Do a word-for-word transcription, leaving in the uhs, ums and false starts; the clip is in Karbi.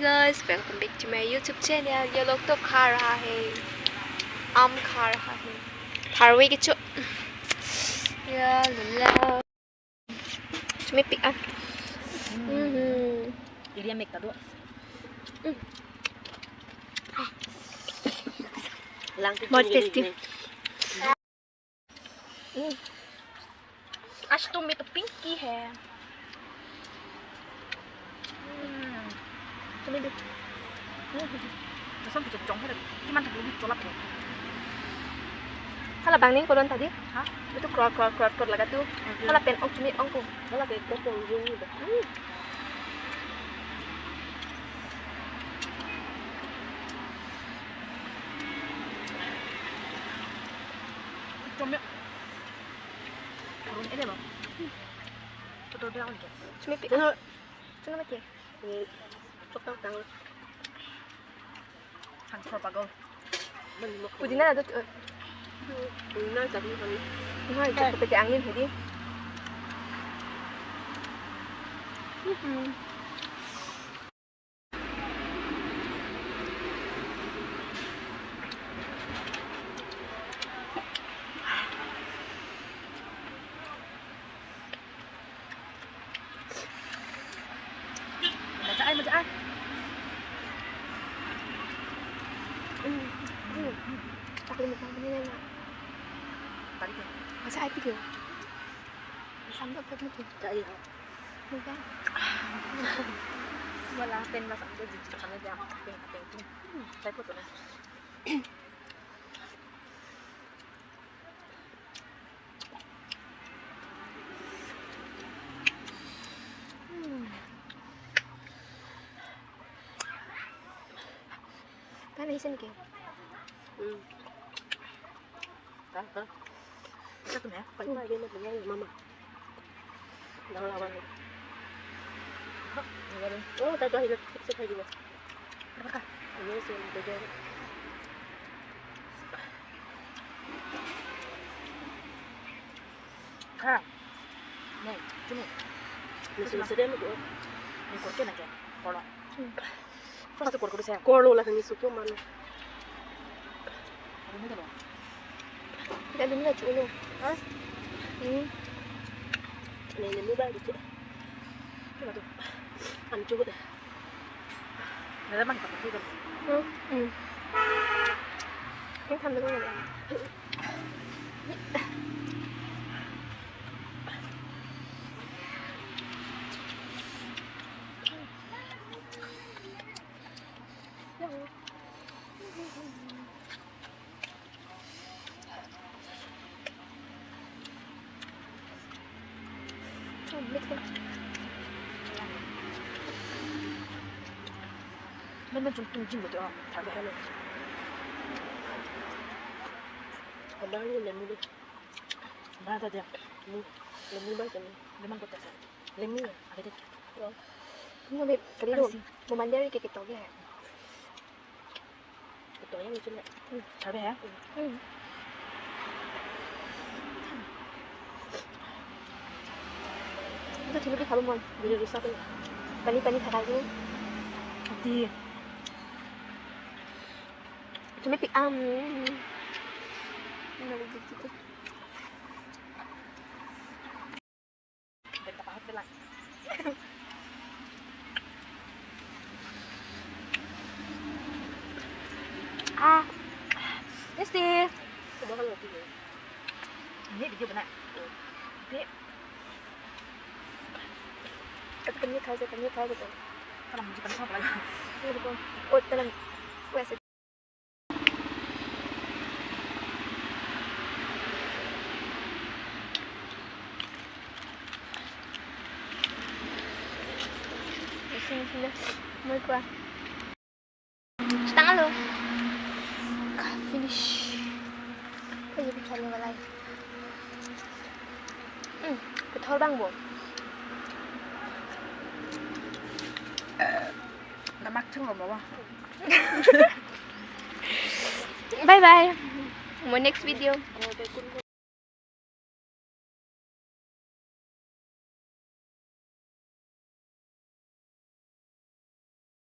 Guys, welcome back to my YouTube channel. ये लोग तो खा रहा है, आम खा रहा है, थारवे के चो, या लला। Chumi pik ah. Mhm. Area mek ta do. Mm. बहुत tasty. आज तो मैं तो पिंकी है। हम्म, तुम्हें भी। हम्म, कसम से चोंग है, कि मन तो भी चोला करो। Hala bang ning kolon tadi? Ha? Itu krot, krot, krot, krot laga tu. Oke. Hala pen ong chumi ong ko. Hala ke ko ko yung ni ba. Hmm. Chumi. Karun ini loh. Betul dia on ke. Chumi pi. Chumi pi. Chok tang tang. Hang khor pagol. Pudina ada tu. Pudina jadi kami. Hai, cakap pete angin tadi. Hmm. Maja ai, maja ai. Hmm, hmm. Aku mau makan ini, Mak. Tadi tuh. Maja ai tiga. Masam tuh, tuh, tuh. Maja ai. Maja ai. Wala pen masam tuh jijik sama dia. Ping, ping, ping. Hmm, saya foto nih. Kan isin ke? Hmm. Kan, kan. Satu ya? Pakai lagi, mama. Dah lawan. Oh, tak ada, hidup, hidup saya juga. Berapa? Ini sih, beda. Ha. Nih, sini. Ini sudah, sudah, Bu. Ini korte na ke? Korlo. Hmm. First kor ko bisa. Korlo lah kami supo man. Ada ni kalau. Tidak ada ni lah culo. Ha? Hmm. Ini, ini mobile gitu. Kena tu. An cukup dah. Ada mang tak tu kan? Hmm. Hmm. Yang kan dulu ya. Men men chung tung jing betul ah. Tak ada hello. Abang ni lemu deh. Mana tadi? Lemu, lemu bang kami. Memang kota saya. Lemu ya? Ada deh. Ya. Ini kami kali tu. Mau mandi hari kita ya. Betul ya, lucu nggak? Hmm. Cabe ya? Hmm. Itu dulu di Halumon, di Rusa tuh. Pani-pani kakak itu. Di. Cuma pi am. Ini lagi gitu. Ah, tasty. Ini video benar. Oke. Kami tahu saja, kami tahu saja. Kalau mau makan apa lagi? Iya, betul. Oh, tenang. Wes. Sini, sini. Mau kuah. Tangan lo. Finish. Kau jadi bicara apa lagi? Hmm, betul bang, Bu. Lemak ceng lo, bawa. Bye bye. Mo next video.